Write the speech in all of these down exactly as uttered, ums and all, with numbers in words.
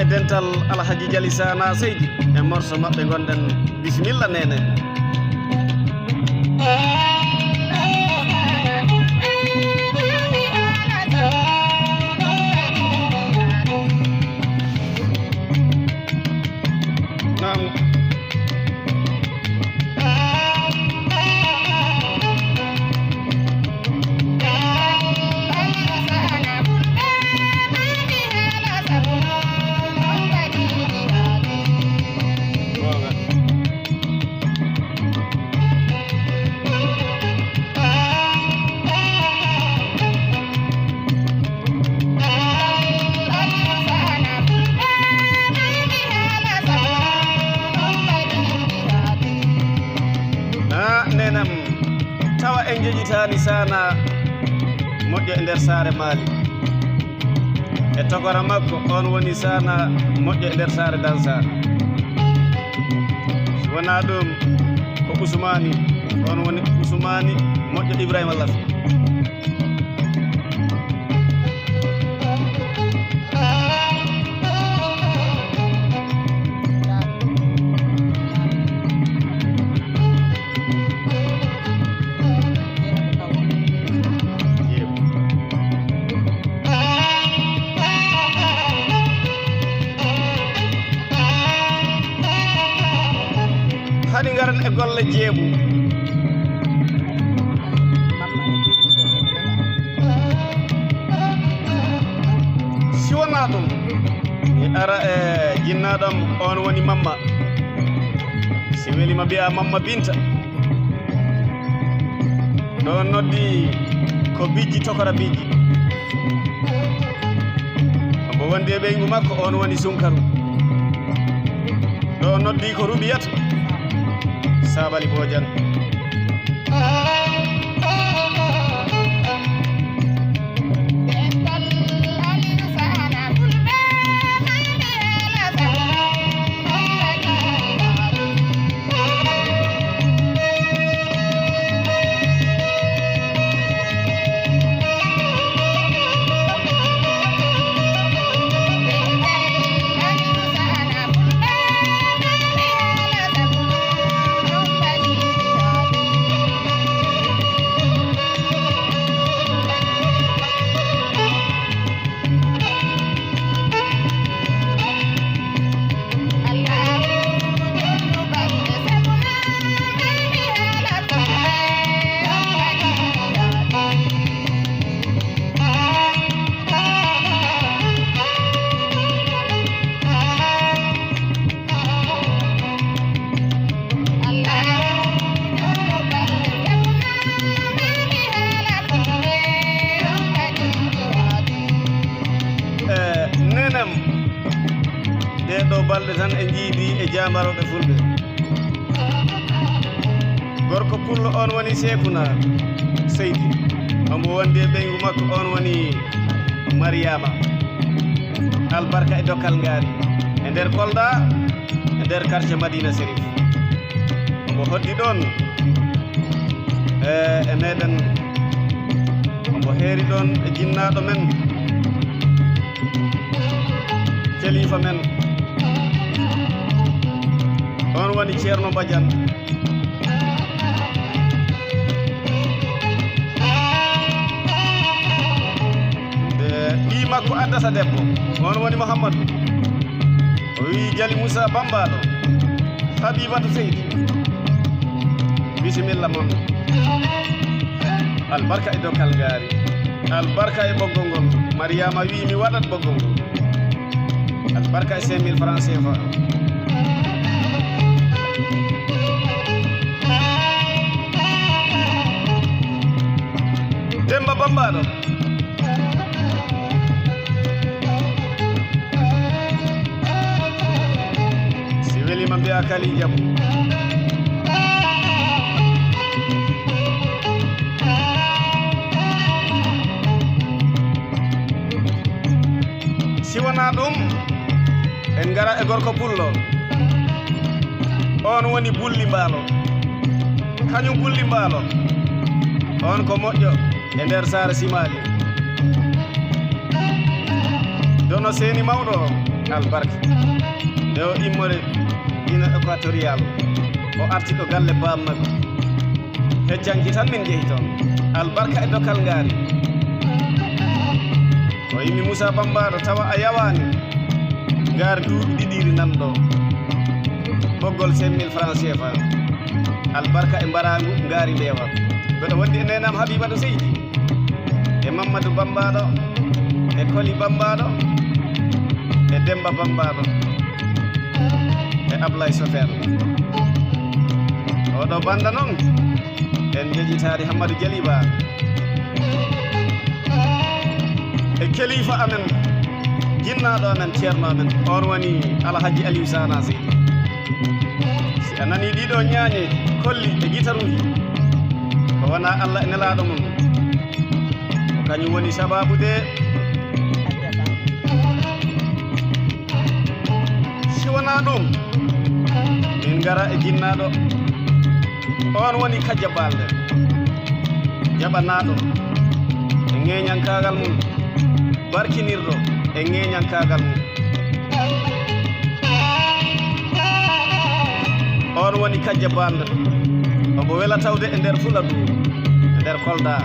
E dental Alhaji Jali Sana Seydi, e morso maɓɓe ngonɗen. Bisimilla, neene. Naam. Ah, nenam, tawa en njeƴitaani Sana moƴƴo e nder saare Maali. E tokora makko, on woni Sana moƴƴo e nder saare Dansa. Si wonaa ɗum, ko Usmaani, on woni Usmaani moƴƴo Ibrahima Lafi. Hani ngaran e golle jeebu. Si wonaa ɗum, mi ara e jinnaaɗo am, on woni Mamma. Si weli ma mbiya Mamma Binta. Ɗo noddi ko Bijji, tokora Bijji. Omo wondi e ɓeyngu makko, on woni Sunkaru. Ɗo noddi ko Rubiyat Sabali Bojang. Eh, nenam, ɗee ɗoo balɗe tan en njiidi e jaambarooɓe Fulɓe. Gorko pullo on woni Seekuna Seydi. Omo wondi e ɓeyngu makko, on woni Mariyaama. Albarka e Dokkal Ngaari. E nder Kolda, e nder quartier Madina Serif. Omo hoddi ɗoon, e, e meɗen, omo heeri ɗoon e jinnaaɗo men, kelifa men. On woni Ceerno Badiane. Nde ɓii makko addata debbo, on woni Mouhamadou. O wi'i Jali Moussa Bambaɗo, Habibatu Seydi. Bisimilla mon. Albarka e Dokkal Ngaari. Albarka e ɓoggol ngol. Mariama wi'i mi waɗat ɓoggol ngol. Albarka e cinq mille francs C F A. Demba Bambaɗo. Si weli ma mbiya Kali Jabu. Si wonaa ɗum, en ngara e gorko pullo. On woni Bulli Mbaalo. Kañum Bulli Mbaalo, on ko moƴƴo e nder saare Simaali. Dono Seeni Mawɗo, Albarka. Nde o immori Guinée Équatoriale, o arti ɗo galle baam makko. Heccanki tan min njehi toon. Albarka e dokkal ngaari. O immi Moussa Bambaaɗo, tawa a yawaani. Ngaari duuɓi ɗiɗi iri nan ɗo. Ɓoggol cinq mille francs C F A. Albarka e mbaraangu ngaari mbeewa. Mbeɗo wondi e neenam Habibatu Seydi. E Mamadou Bambaaɗo, e Koli Bambaaɗo, e Demba Bambaaɗo, e Ablaye Sofer. Oɗo banda noon, en njeƴitaade Hammadou Jaliba. E kelifa amen, jinnaaɗo amen, ceerno amen, on woni Alhaji Aliou Sana Seydi. Si a nanii ɗiɗo ñaañe kolli e gitaruuji, ko wonaa Allah e nelaaɗo mum. Ko kañum woni sabaabu de. Si wonaa ɗum, min ngara e jinnaaɗo. On woni Kajja Balde, jaɓanaaɗo e ŋeeñankaagal mum, barkinirɗo e ŋeeñankaagal mum. On woni Kajja Balde, omo wela tawde e nder Fuladu, e nder Kolda.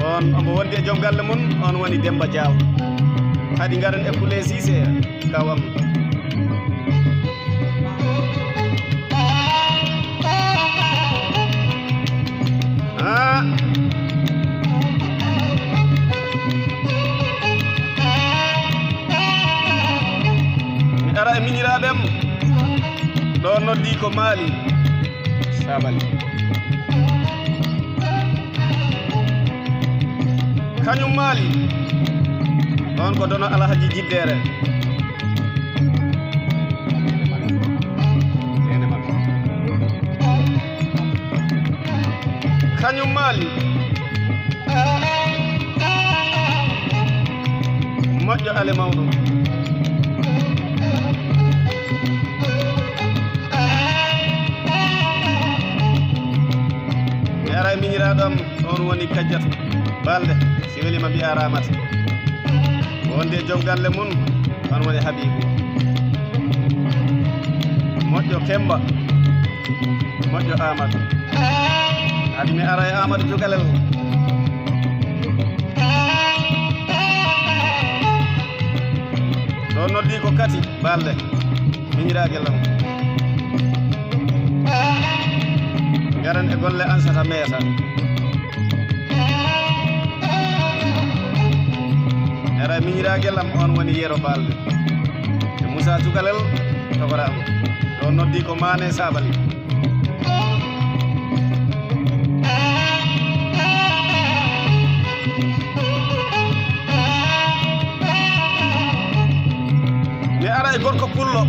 On omo wondi e joom galle mum, on woni Demba Diaw. Kadi ngaren e Kule Sise, kawam. Ah. Mi ara e miñiraaɓe am. Ɗo noddi ko Mali. Sabali. Kañum Mali. Ɗon ko dono Alhaji Jiddere. Kañum Mali. Moƴƴo ale mawɗo. Mi ara e miñiraaɗo am, on woni Kajjatu Balde, si weli ma mbiya Ramata. Wonde e joom galle mum, on woni Habibu. Moƴƴo Kemba, moƴƴo Amadou. Hadi mi ara e Amadou Cukalel. Ɗo noddi ko Kati Balde. Miñiraagal am. Ngaren e golle Ansata Meesa. Era miñiraagal am on woni Yero Balde. E Moussa Cukalel tokora am. Ɗo noddi ko Maane Sabali. Mi ara e gorko pullo.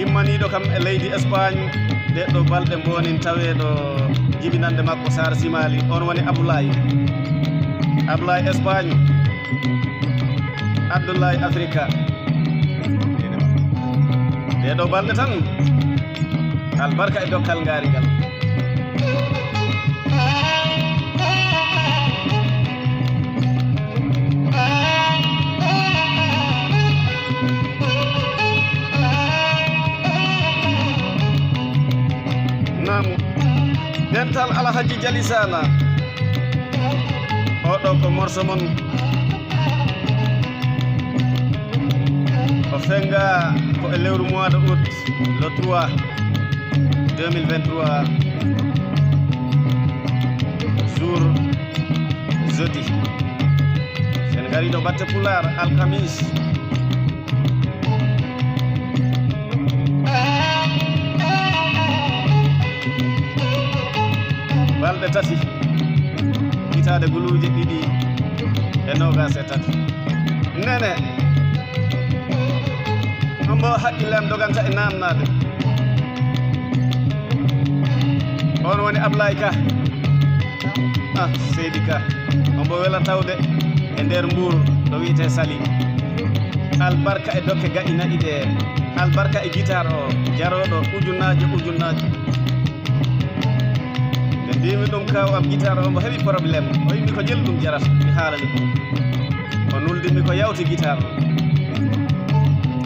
Immaniiɗo kam e leydi Espagne, ɗeɗɗo balɗe mboonin taweeɗo jibinannde makko Saar Simaali, on woni Abdoulaye. Abdoulaye Espagne, Abdoulaye Afrika. Ɗeɗo balɗe tan, albarka e dokkal ngaari ngal. Naamu. Dental Alhaji Jali Sana. Oɗo ko morso mon. O fenga ko e lewru mois de août, le trois, deux mille vingt-trois, jour jeudi. Sen ngari ɗo batte Pulaar, alkamis. Balɗe tati, hitaande guluuje ɗiɗi e noogaas e tati. Nene, hombo haqqille am doganta e naannaade? On woni Ablaye Ka. Ah, Seydi Ka. Hombo wela tawde e nder Mbuur ɗo wiyetee Sali. Albarka e dokke ga'i na'i ɗe. Albarka e gitaar o, jarooɗo ujunnaaje, ujunnaaje. Nde mbimi ɗum, kaaw am gitaar o, mbo heɓi problème. O yimmi ko jelu ɗum jarata, mi haalani mo. O nuldimi ko yawti gitaar o.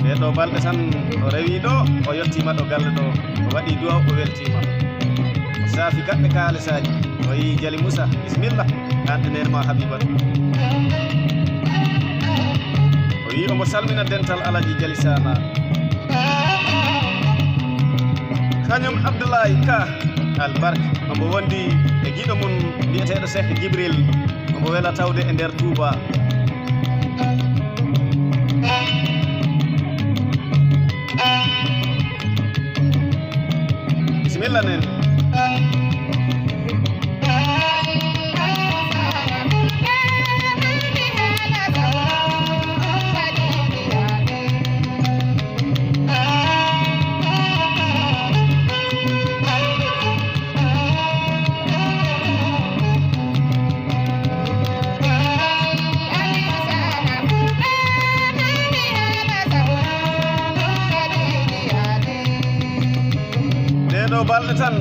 Ɗee ɗoo balɗe tan o rewii ɗoo, o yottiima ɗo galle ɗoo, o waɗii duwa, o weltiima. O saafi gaɗɗe kaalisaaji, o yii Jali Musa, bisimilla, aan e neene maa Habibatu. O yii omo salmina dental Alaji Jali Sana. Kañum Abdoulaye Ka Albarka, omo wondi e giɗo mum biyeteeɗo Cheikh Jibril, omo wela tawde e nder Touba. Bisimilla nen. Ɗee ɗoo balɗe tan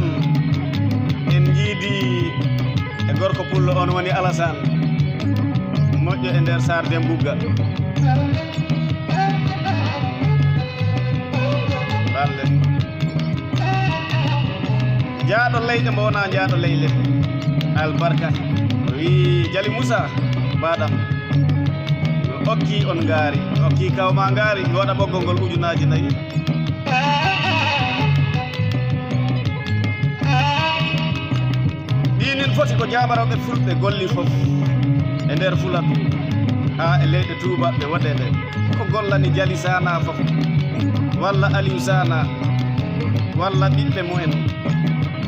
en njiidi e gorko pullo, on woni Alassane, moƴƴo e nder Sarde Mbugga. Balɗe. Jaaɗo leyɗe mbo wonaa jaaɗo leyɗe. Albarka. O wii, Jali Musa, mbaɗam. Mi okki on ngaari. Mi okki kawma ngaari. Mi waɗa ɓoggol ngol ujunaaji nayi. Ɗii nin foti ko jaabarooɓe fulɓe golli fof e nder Fuladu, haa e leyɗe tuubaaɓe woɗeede. Ko gollani Jali Sana fof, walla Aliou Sana, walla ɓiɓɓe mumen.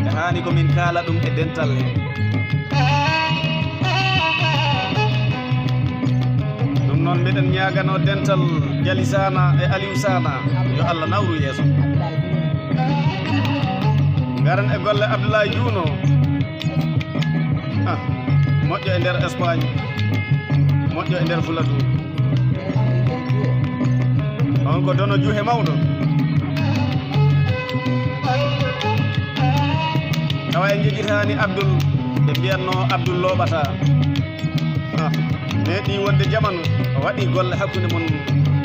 E haani ko min kaala ɗum e dental he. Ɗum noon, mbiɗen ñaaganoo dental Jali Sana e Aliou Sana, yo Allah nawru yeeso. Ngaren e golle Abdoulaye Juuno. Ah, moƴƴo e nder Espagne, moƴƴo e nder Fuladu. On ko Dono Juhe mawɗo. Tawa en njejjitaani Abdul, ɓe mbiyatno Abdul Looɓata. Ah, meeɗi wonde jamanu, o waɗi golle hakkunde mum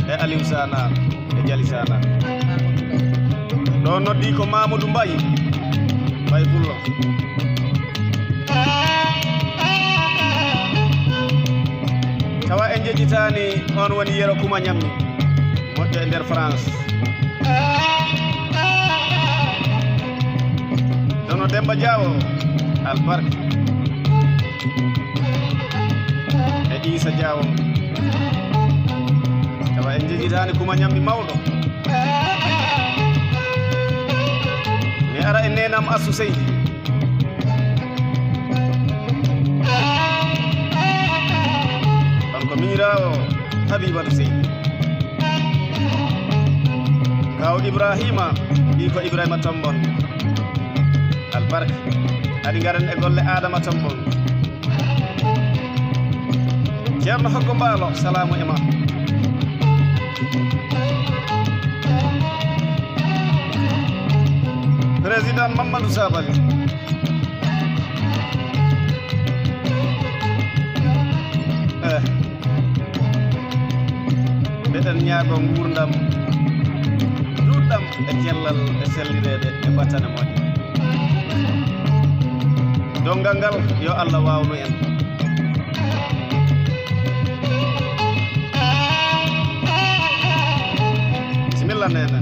e Aliou Sana e Jali Sana. Ɗo noddi ko Mamadou Mbaye, Mbaye Pullo. Tawa en njejjitaani, on woni Yero Kuma Ñammi, moƴƴo e nder France. Dono Demba Diawo, Albarka. E Issa Diawo. Tawa en njejjitaani Kuma Ñammi mawɗo. Mi ara e neenam Assu Seydi. Kanko miñiraawo Habibatu Seydi. Kaaw Ibrahima, ɓii ko Ibrahima Tombon. Albarka. Kadi ngaren e golle Adama Tombon. Ceerno Hoggo Mbaalo, salaamu e ma. Président Mamadou Sabali. Eh. Mbeɗen ñaago nguurndam juutɗam e cellal e sellireede e battane moƴƴe. Donngal ngal, yo Allah waawnu en. Bisimilla, neene.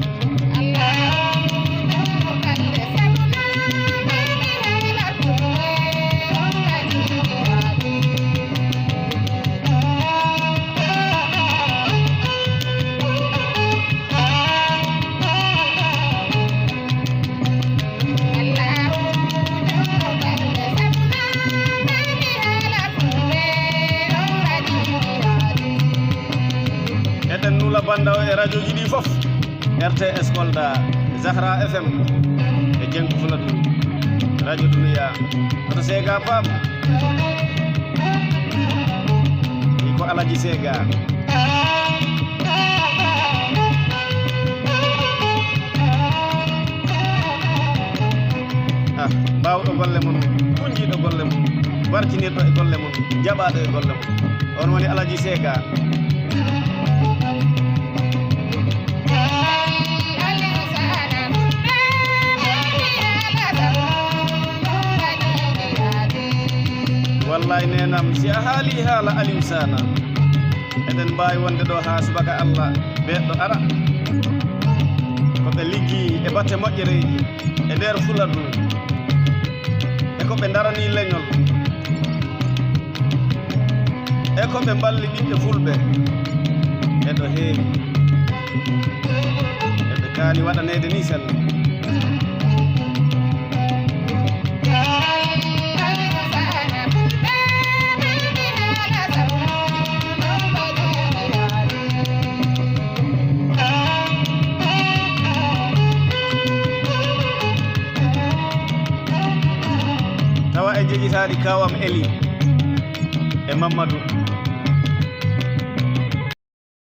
Eɗen nula bannda o e rajooji ɗi fof. R T S Kolda, Zahra F M, e Jenko Fuladu, Radio Dunia, hoto Sega Paam. Ɗi ko Alaji Sega. Ah, baawɗo golle mum, kunnjiiɗo golle mum, barkinirɗo e golle mum, jaɓaaɗo e golle mum. On woni Alaji Sega. Laay neenam, si a haali haala Aliou Sana, eɗen mbaawi wonde ɗo haa subaka Allah beeɗɗo ara. Ko ɓe liggi e batte moƴƴereeji e nder Fuladu, e ko ɓe ndarani leñol, e ko ɓe mballi ɓiɓɓe Fulɓe, e ɗo heewi. E ɓe kaani waɗaneede ni sella. Tawa e jejitaɗi kawam Eli e Mamadou.